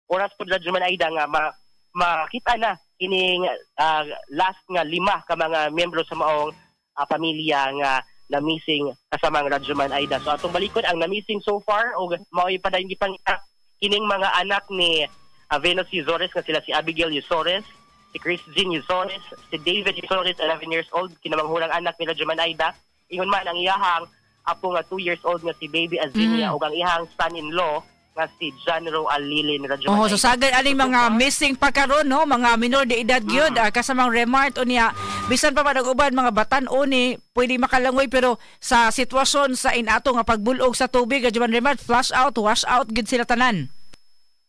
Oras po, Radyoman Aida, nga makita na kining last nga 5 ka mga miyembro sa maong pamilya nga na missing kasamang Radyoman Aida. So atong balikon ang na missing so far og mao'y padayon gipangita kining mga anak ni Venus Yusores nga sila si Abigail Yusores, si Chris Jean Yusores, si David Yusores, 11 years old, kinamanghulang anak ni Radyoman Aida. Ingon man ang iyahang apo nga 2 years old nga si Baby Azinia ug ang iyahang son-in-law nga si John Ro Alilin, Radyoman Oh, Aida. So sagad aning mga missing pa karon, no, mga minor de edad gyud, kasamang Remart unya bisan pa man uban mga batan-on ni pwede makalangoy, pero sa sitwasyon sa inato nga pagbulog sa tubig, Radyoman Remart, flush out, wash out gyud sila tanan.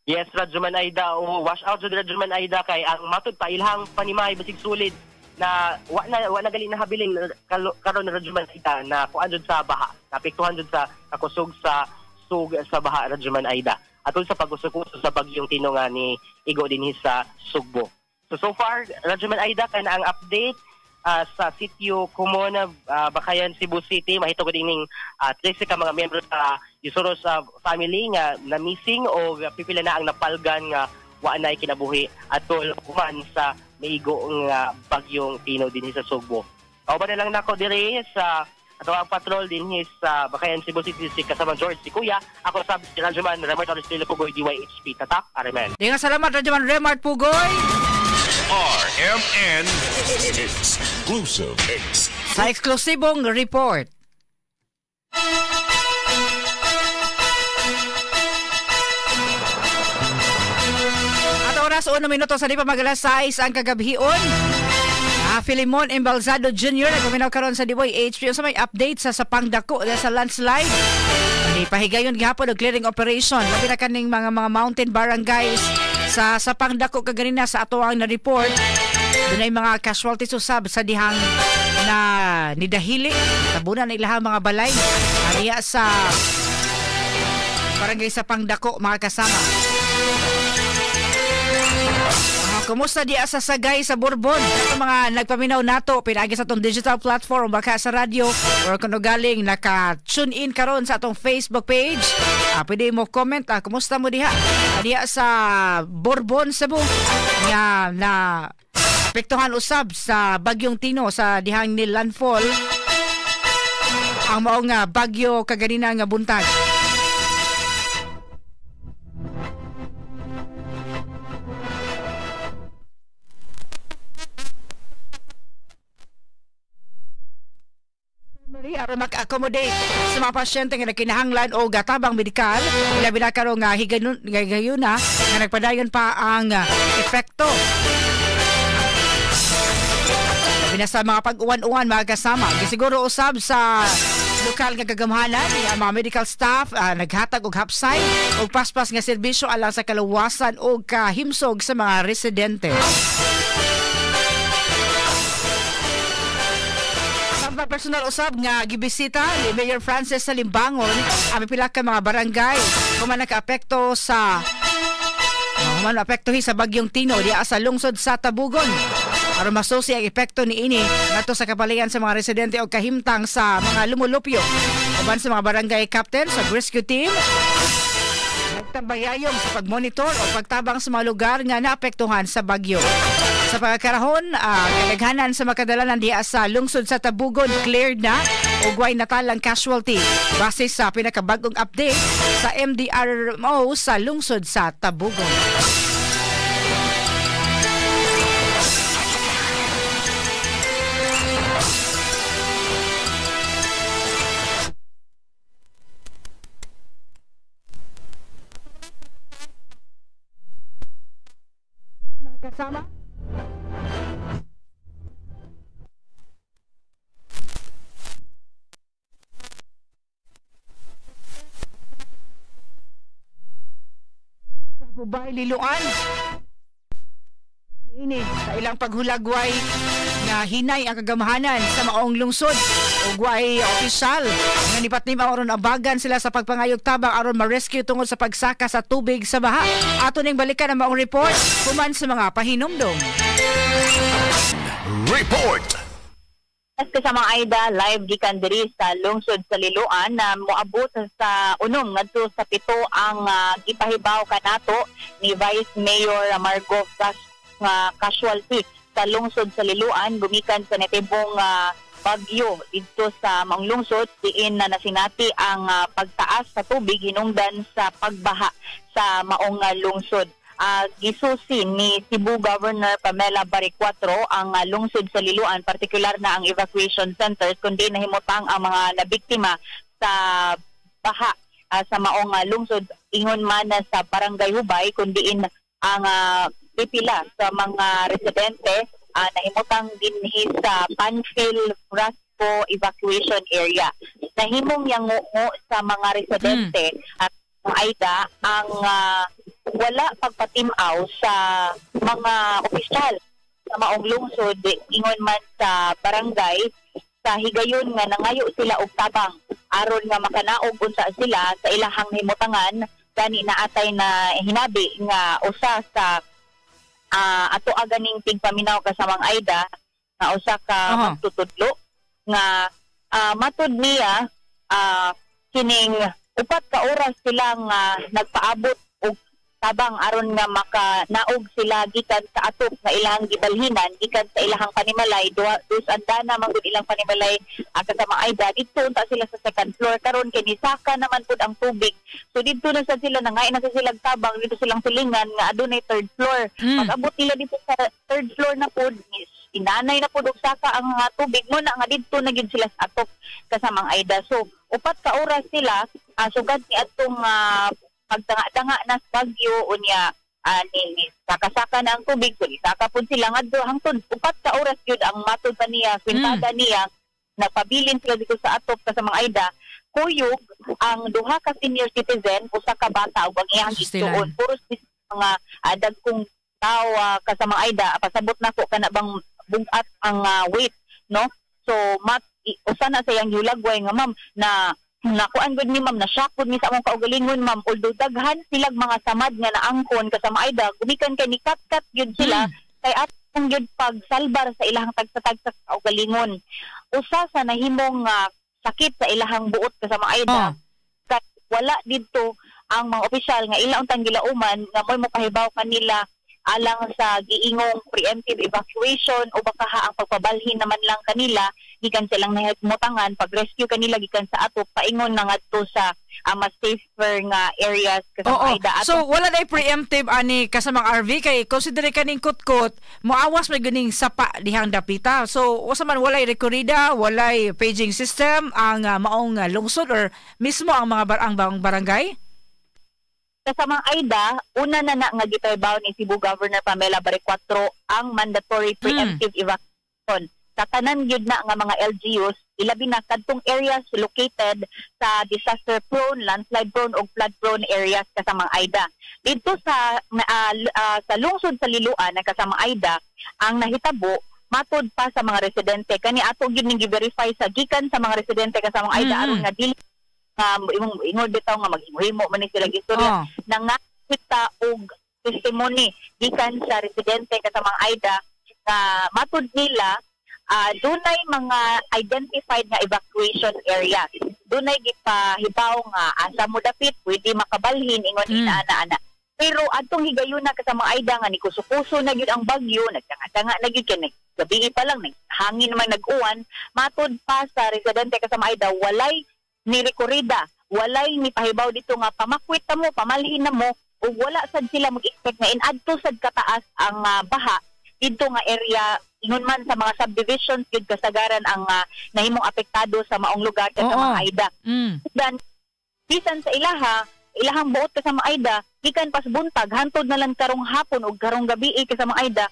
Yes, Radyoman Aida, o wash out jud, Radyoman Aida, kay ang matud pa ilhang panimay basig sulid na wa na gali na habilin karon, Radyoman Aida, na kuan jud sa baha, naapektuhan jud sa kakusog sa sug sa baha, Radyoman Aida, atol sa pagusok-usok sa bagyong Tino nga ni igo dinhi sa Sugbo. So far, Radyoman Aida, kana ang update sa Sitio Cumona, Bacayan, Cebu City. Mahitungod ining 13 ka mga miyembro sa Yusoros family nga na missing o pipila na ang napalgan nga wa nay kinabuhi atol human sa maigo nga bagyong Tino dinhi sa Sugbo. Kauban na lang nako diri sa ato ang patrol dinhi sa Bacayan, Cebu City, si kasama George, si Kuya. Ako sab si Radyoman Remart Aristilo Pugoy, DYHP Tatak, Aremen. Di nga salamat, Radyoman Remart Pugoy. RMN Exclusive. Sa eksklusibong report. At oras 1 minuto sa di pa mag-alas 6 ang kagabhion. Filimon Embalzado Jr. nagpaminaw karon sa DYHP sa may update sa Sapangdako sa landslide. Di pahigayon gihapon og clearing operation labi na kaning mga mountain barangays sa Sapangdako kaganina sa ato ang na-report. Dunay mga casualties usab sa dihang na nidahili, tabunan na ilahang mga balay diha sa barangay Sapangdako, mga kasama. Kumusta diya sa Sagay sa Borbon? Ito mga nagpaminaw nato pinaagi sa atong digital platform baka sa radyo or kung galing naka-tune in karon sa atong Facebook page. Pwede mo comment, kumusta mo diha? Diha sa Borbon, Cebu nga na apektuhan usab sa bagyong Tino sa dihang ni landfall ang maong bagyo kaganina nga buntag. Aron maka-accommodate sa mga pasyente nga nagkinahanglan o gatabang medikal, labi na karon nga higayuna nga nagpadayon pa ang epekto. Labi na sa mga pag-uwan-uwan, mga kasama. Gisiguro usab sa lokal nga kagamhanan, ang mga medical staff naghatag og hapsay og paspas nga serbisyo alang sa kaluwasan og kahimsog sa mga residente. Personal usab nga gibisita ni Mayor Francis sa Limbangon ang pila ka mga barangay human nakaapekto sa human apektohi sa bagyong Tino diha sa lungsod sa Tabugon aron masusi ang epekto niini ngadto sa kapalayan sa mga residente o kahimtang sa mga lumulupyo. Uban sa mga barangay captain sa rescue team nagtambayayong sa pagmonitor o pagtabang sa mga lugar nga naapektuhan sa bagyo. Sa pagkakarahon, kadaghanan sa makadalanan diha sa lungsod sa Tabugon cleared na ug way natalang casualty base sa pinakabagong update sa MDRMO sa lungsod sa Tabugon. Kasama Gubay Liloan ini sa ilang paghulagway nga hinay ang kagamhanan sa maong lungsod ug way opisyal nga nipatnim aron abagan sila sa pagpangayog tabang aron ma-rescue tungod sa pagsaka sa tubig sa baha. Ato ning balikan ang maong report human sa mga pahinumdom. Report. As kasamang Aida, live gikan diri sa lungsod sa Liloan na moabot sa 6 ngadto sa 7 ang gipahibaw kanato ni Vice Mayor Margot nga casualty sa lungsod sa Liloan gumikan sa natibong bagyo didto sa maong lungsod, diin na nasinati ang pagtaas sa tubig hinungdan sa pagbaha sa maong lungsod. Gisusi ni Cebu Governor Pamela Baricuatro ang lungsod sa Liloan, partikular na ang evacuation centers kundi nahimutang ang mga nabiktima sa baha sa maong lungsod, ingon man na sa Barangay Hubay, kundiin ang pipila sa mga residente nahimutang dinhi sa Panfil Frasco evacuation area. Nahimong yango sa mga residente at Aida ang wala pagpatimaw sa mga opisyal sa maong lungsod, ingon man sa barangay, sa higayon nga nangayo sila og tabang aron nga makanaog unsa sila sa ilahang himutangan. Gani naatay na hinabi nga usa sa ato aganing tigpaminaw kasamang Aida nga usa ka magtutudlo nga matud niya kining 4 ka oras silang nagpaabot og tabang aron nga makanaog sila gikan sa atop nga ilang gibalhinan gikan sa ilahang panimalay. Duha dus andana man gud ilang panimalay, kasama Aida. Didto unta sila sa second floor. Karon kay nisaka naman pud ang tubig, so didto na sad sila, nangay na sad silang tabang dito, silang silingan nga adunay third floor. Pag-abot nila dito sa third floor na pud, inanay na pud og saka ang tubig mo na nga didto na gid sila sa atop, kasamang Aida. So 4 ka oras sila sugad ni adtong pagtanga-tanga na sa bagyo, unya ni saka-saka na ang tubig, so nisaka pud sila ngadto hangtod 4 ka oras gyud ang matod pa niya, kwintada niya, nagpabilin sila dito sa atop, kasamang Aida. Kuyog ang duha ka senior citizen, usa ka bata ug ang iyang Sustilan. igsuon. Puros mga dagkong tao, kasamang Aida. Pasabot nako kana bang bugat ang weight, no? So mat usa na sa iyang hulagway nga, "Ma'am, na nakuan gud ni, ma'am, na shock gud mi sa among kaugalingon, ma'am." Although daghan silag mga samad nga naangkon, kasama Aida, gumikan kay ni kat-kat gyud sila kay atong gyud pagsalbar sa ilahang tagsa-tagsa kaugalingon. Usa sa nahimong sakit sa ilahang buot, kasama Aida, kay wala didto ang mga opisyal nga ila untang gilauman nga mo'y mopahibaw kanila alang sa giingong preemptive evacuation o baka ha ang pagpabalhin naman lang kanila gikan silang nahimutangan, pag-rescue kanila gikan sa atop paingon na ngadto sa mas safer nga areas, kasama Aida. So wala na preemptive ani, kasamang RV, kay consider kaning kutkot moawas may ganing sapa dihang dapita. So usa man, walay rekorida, walay paging system ang maong lungsod or mismo ang mga bar ang bang barangay? Kasamang Aida, una na na nga gipahibaw ni Cebu Governor Pamela Baricuatro ang mandatory preemptive evacuation sa tanan gyud na nga mga LGUs, ilabi na kadtong areas located sa disaster prone, landslide prone ug flood prone areas, kasamang Aida. Dito sa lungsod sa Liloan na, kasamang Aida, ang nahitabo matod pa sa mga residente, kani ato gyud ning gi-verify sa gikan sa mga residente, kasamang Aida, aron nga dili imong ingon bitaw nga maghimo-himo man ni sila istorya, nangakita og testimony gikan sa residente, kasamang Aida, nga matud nila dunay mga identified nga evacuation areas. Dunay gipahibaw nga asa mo dapit pwede makabalhin, ingon ina ana. Pero adtong higayuna, kasamang Aida, nga ni kuso-kuso na gyud ang bagyo, nagtanga-tanga na gyud kay gabi pa lang hangin man, nag-uwan, matud pa sa residente, kasama Aida, walay ni rekorida, walay ni pahibaw dito nga pamakwit na mo, pamalhin na mo, ug wala sad sila mag-expect nga inadto sad kataas ang baha didto nga area, ingon man sa mga subdivisions gyud kasagaran ang nahimong apektado sa maong lugar, kasama Aida. Dan bisan sa ilaha, ilahang buot, kasama Aida, gikan pas buntag hantod na lang karong hapon ug karong gabi, kasama Aida,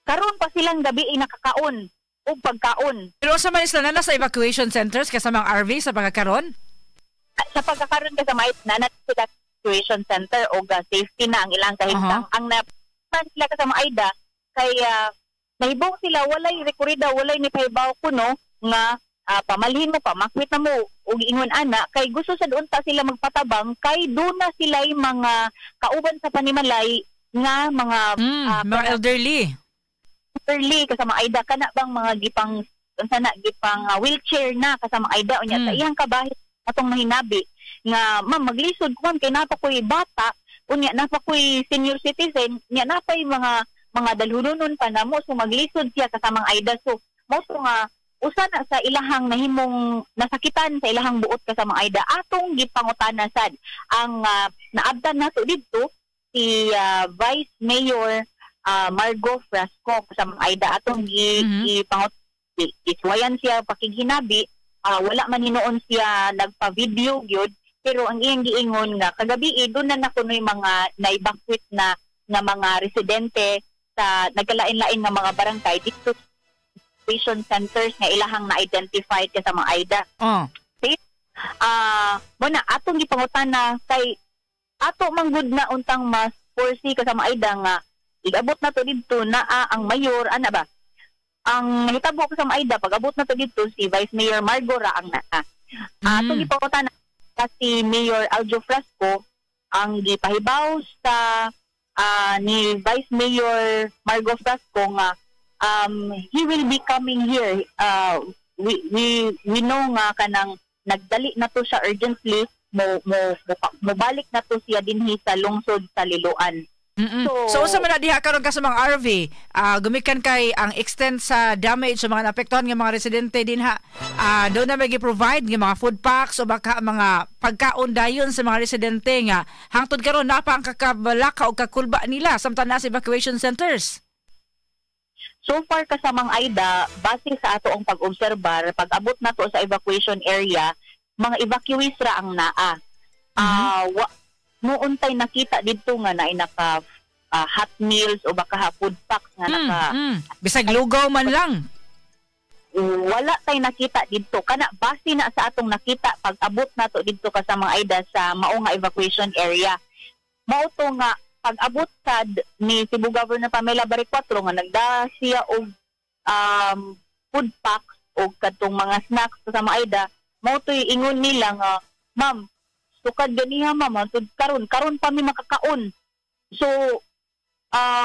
karon pa silang gabi nakakaon og pagkaon. Pero sa man sila na nasa evacuation centers, kasamang RV, sa pagkakaron? Sa pagkakaroon, kasama Aida, na sila evacuation center o safety na ang ilang kahimtang. Ang na man sila, kasama Aida, kay nahibong sila walay rekorida, walay ni pahibaw kuno nga pamalhin mo, pamakwit na mo ug ingon ana, kay gusto sa unta sila magpatabang kay duna sila'y mga kauban sa panimalay nga mga mga elderly. Elderly, kasama Aida, kana bang mga gipang unsa na gipang wheelchair na, kasamang Aida. Unya sa iyang kabahin atong nahinabi nga, "Ma'am, maglisod ko, ma'am, kay naa pa ko'y bata, unya naa pa ko'y senior citizen, unya naa pa'y mga dalhunonon pa namo." So maglisod siya, kasamang Aida. So mao to nga usa na sa ilahang nahimong nasakitan sa ilahang buot, kasamang Aida. Atong gipangutana sad ang naabtan nato didto, si Vice Mayor Margo Frasco, kasamang Aida. Atong gi gipangut gisuwayan siya pakighinabi. Wala man hinuon siya nagpa-video gyud, pero ang iyang giingon nga kagabi doon na kuno'y mga na-evacuate na nga mga residente sa nagkalain-lain nga mga barangay dito sa evacuation centers nga ilahang na-identify, kasamang Aida. Mo na atong gipangutana kay ato man gud na untang mas foresee, kasama Aida, nga igabot na to didto naa ang mayor ana ba. Ang nahitabo, kasama Aida, pag abot na to didto, si Vice Mayor Margo ra ang naa. Atong gipangutana si Mayor Aljo Frasco. Ang gipahibaw sa ni Vice Mayor Margo Frasco nga he will be coming here. We know nga kanang nagdali na to siya urgently, mo mo mo, mobalik na to siya dinhi sa lungsod sa Liloan. So, unsa man na diha karon, kasamang RV, gumikan kay ang extent sa damage sa mga naapektuhan nga mga residente dinha, doon na may gi-provide nga mga food packs o baka mga pagkaon dayon sa mga residente nga hangtod karon naa pa ang kakabalaka o kakulba nila samtang naa sa evacuation centers? So far, kasamang Aida, base sa ato ang pag-obserbar, pag abot na to sa evacuation area, mga evacuees ra ang naa. Wa moon tay nakita didto nga naay naka hot meals o baka food packs nga naka Bisag lugaw man lang. Wala tay nakita didto kana, base na sa atong nakita pag abot nato didto, kasamang Aida, sa mao nga evacuation area. Mao to nga pag abot sad ni Cebu Governor Pamela Baricuatro nga nagda siya og food packs og kadtong mga snacks, kasama Aida, mao to'y ingon nila nga, "Ma'am, sukad ganiha, ma'am, hangtod karon, karon pa mi makakaon." So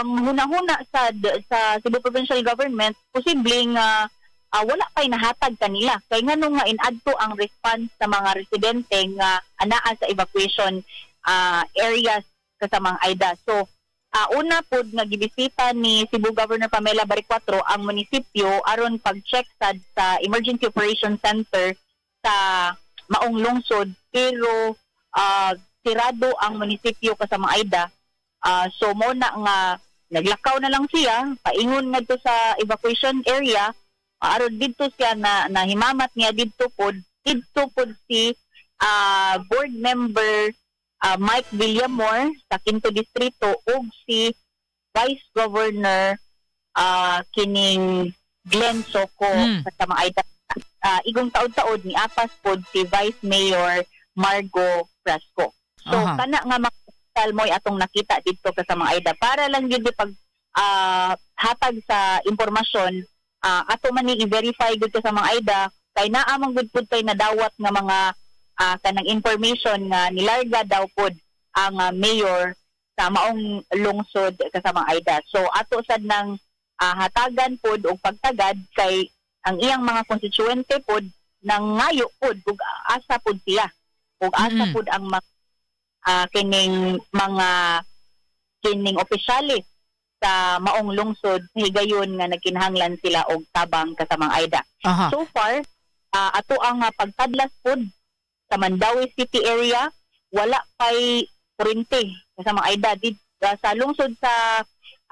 hunahuna sad sa Cebu Provincial Government, posible nga wala pa'y nahatag kanila kay ngano nga inadto ang response sa mga residente nga anaa sa evacuation areas, kasamang Aida. So una pod nga gibisita ni Cebu Governor Pamela Baricuatro ang munisipyo aron pag-check sad sa Emergency Operation Center sa maong lungsod, pero sirado ang munisipyo, kasamang Aida. So mo na nga naglakaw na lang siya paingon ngadto sa evacuation area aron didto siya na nahimamat niya didto pod si board member Mike Villamor sa Quinto Distrito ug si Vice Governor kining Glenn Soco, kasama Aida. Igong taod-taod ni apas pod si Vice Mayor Margo Frasco. So kana nga mga mo'y atong nakita didto, kasamang Aida, para lang gyud pag hatag sa impormasyon. Ato man ni i-verify gud, kasamang Aida, kay naa man gud pud tay nadawat nga mga kanang information nga nilarga daw pod ang mayor sa maong lungsod, kasamang Aida. So ato sad nang hatagan pod og pagtagad kay ang iyang mga konstituente pod nang ngayo pod ug asa pod siya ug asa pod ang mga kining mga kining opisyales sa maong lungsod higayon nga nagkinahanglan sila og tabang, kasamang Aida. So far, ato ang pagtadlas pod sa Mandaue City area, wala pay kuryente, kasamang Aida. Sa lungsod sa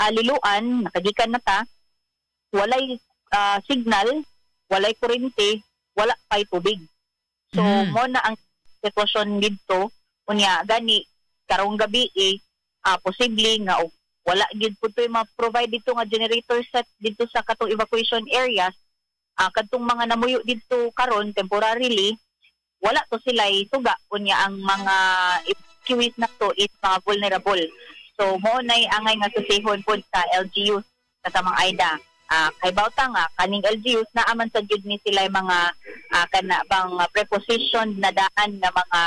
Liloan, nakagikan na ta, walay signal, walay kuryente, wala pay tubig. So mo na ang sitwasyon didto. Unya gani karong gabi eh, posible nga og wala gid pud to'y ma-provide dito nga generator set dito sa katong evacuation areas. Kadtong mga namuyo didto karon temporarily, wala to sila suga. Unya ang mga evacuees na to is mga vulnerable. So mo nay angay nga susihon pod sa LGUs, kasamang Aida. Kay bawta nga kaning LGUs naa man sa gyud ni sila mga kana bang prepositioned na daan nga mga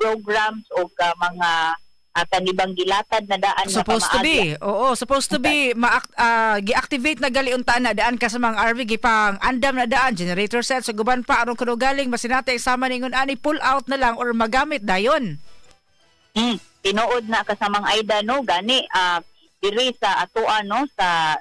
programs o mga Kanibang gilatad na daan nga Supposed to pamaagi. Be. Oo, supposed to be ma gi-activate na gali unta na daan ka sa mga RV, gipang andam na daan generator set sa guban pa aron kuno galing masinati sama ningon ani pull out na lang or magamit dayon. Tinuod na, kasamang Aida, no? Gani diri sa atoa, no, sa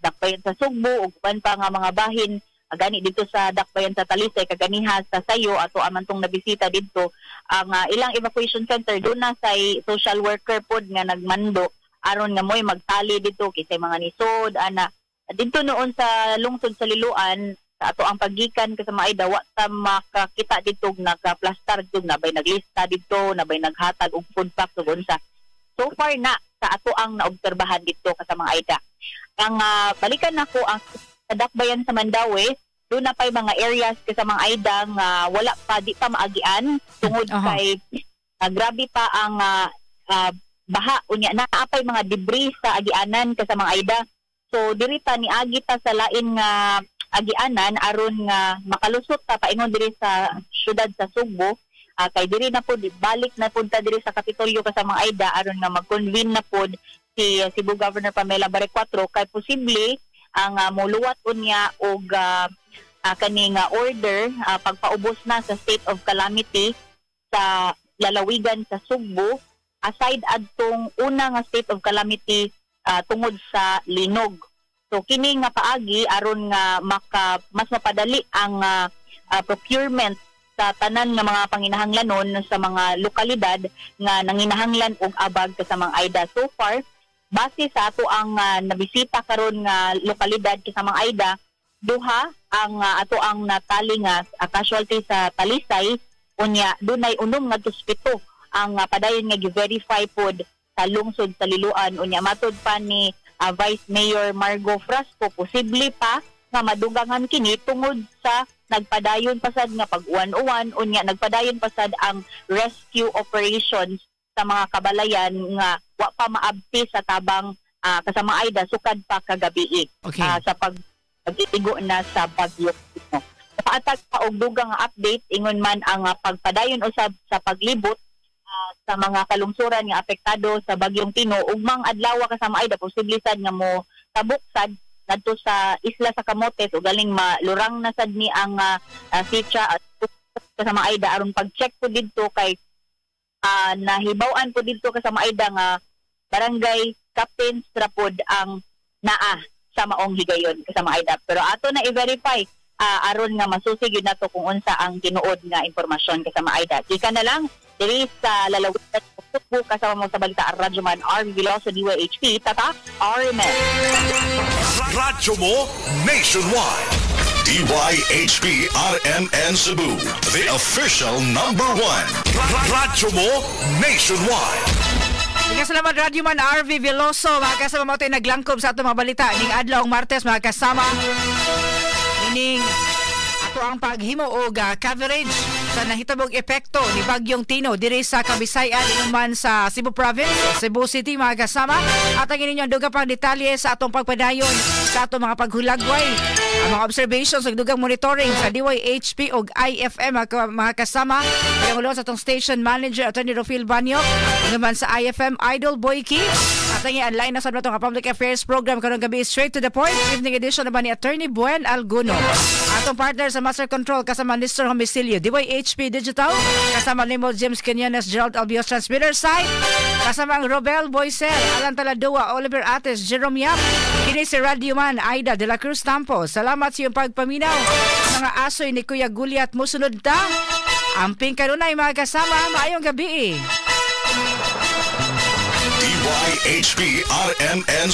Dakbayan sa Sugbo ug uban pa nga mga bahin, gani dito sa Dakbayan sa Talisay kaganiha sa sayo ato man tong nabisita didto ang ilang evacuation center, doon na say social worker pod nga nagmando aron nga moy magtali dito kisay mga nisod ana. Didto noon sa lungsod sa Liloan, sa ato ang paggikan, kasama Aida, wa ta makakita dito nagaplastar dito, nabay naglista dito, nabay naghatag og food pack ug unsa. So far na sa ato ang naobserbahan dito, kasama Aida. Ang balikan nako ang sa Dakbayan sa Mandaue, doon na pa'y mga areas, kasama Aida, nga wala pa, di pa maagian tungod kay grabe pa ang baha, unya naa pay mga debris sa agianan, kasama Aida. So diri ta niagi ta sa lain nga agianan aron nga makalusot ta paingon diri sa syudad sa Sugbo, kay diri na pod, balik na pud ta diri sa Kapitolyo, kasama Aida, aron nga mag-convene na pod si Cebu Governor Pamela Baricuatro kay posible ang moluwat unya og kaning order pagpaubos na sa state of calamity sa lalawigan sa Sugbo aside adtong una nga state of calamity tungod sa linog. So kini nga paagi aron nga maka mas mapadali ang procurement sa tanan nga mga panginahanglanon sa mga lokalidad nga nanginahanglan og abag, kasamang Aida. So far, base sa ato ang nabisita karon nga lokalidad, kasamang Aida, duha ang ato ang natali nga casualty sa Talisay, unya dunay 6 ngadto 7 ang padayon nga gi-verify pod sa lungsod sa Liloan. Unya matod pa ni Vice Mayor Margo Frasco, posible pa nga madugangan kini tungod sa nagpadayon pasad nga pag-uwan-uwan, unya nagpadayon pasad ang rescue operations sa mga kabalayan nga wa pa maabti sa tabang, kasama Aida, sukad pa kagabi sa pag-igo na sa bagyo. Paatag pa og dugang nga update ingon man ang pagpadayon usab sa paglibot sa mga kalungsuran nga apektado sa bagyong Tino ugmang adlaw, kasama Aida. Posible sad nga mo tabok sad ngadto sa isla sa Camotes o galing malurang na sad ni ang sitya at kasama Aida aron pag-check po didto kay nahibaw-an po didto, kasama Aida, nga barangay captains ra pod ang naa sa maong higayon, kasama Aida, pero ato na i-verify aron nga masusi gyud nato kung unsa ang tinuod nga impormasyon, kasama Aida. Gikan na lang diri sa lalawigan sa Sugbo, kasama mo sa balita ang Radyoman RV Veloso, DYHP, Tatak RMN. Radyo mo nationwide. DYHP RMN Cebu, the official number one. Radyo mo nationwide. Sige, salamat Radyo Man RV Veloso. Mga kasama mo tayo naglangkob sa atong mga balita ning adlaw Martes, mga kasama. Ining ato ang paghimo og coverage sa nahitabong epekto ni Bagyong Tino diri sa Kabisayan man sa Cebu Province, Cebu City, mga kasama. At ang inyong dugang pang detalye sa atong pagpadayon sa atong mga paghulagway, ang mga observations ug dugang monitoring sa DYHP ug IFM, mga kasama. Ang ulo sa atong station manager, Attorney Rofil Banyo, naman sa IFM, Idol Boyki. At ang i-online na sa atong public affairs program karong gabi, Straight to the Point, evening edition naman ni Attorney Buen Alguno. Atong partner sa Master Control kasama Mr. Homicilio, DYHP Digital, kasama Nemo James Quinones, Gerald Albios Transmitter Side, kasama ang Robel Boisel, Alan Taladoa, Oliver Ates, Jerome Yap, kini si Radio Man, Aida de la Cruz Tampo. Salamat sa iyong pagpaminaw. Mga asoy ni Kuya Gulyat, musunod ta. Amping kanunay, mga kasama, maayong gabi. DYHP RMN.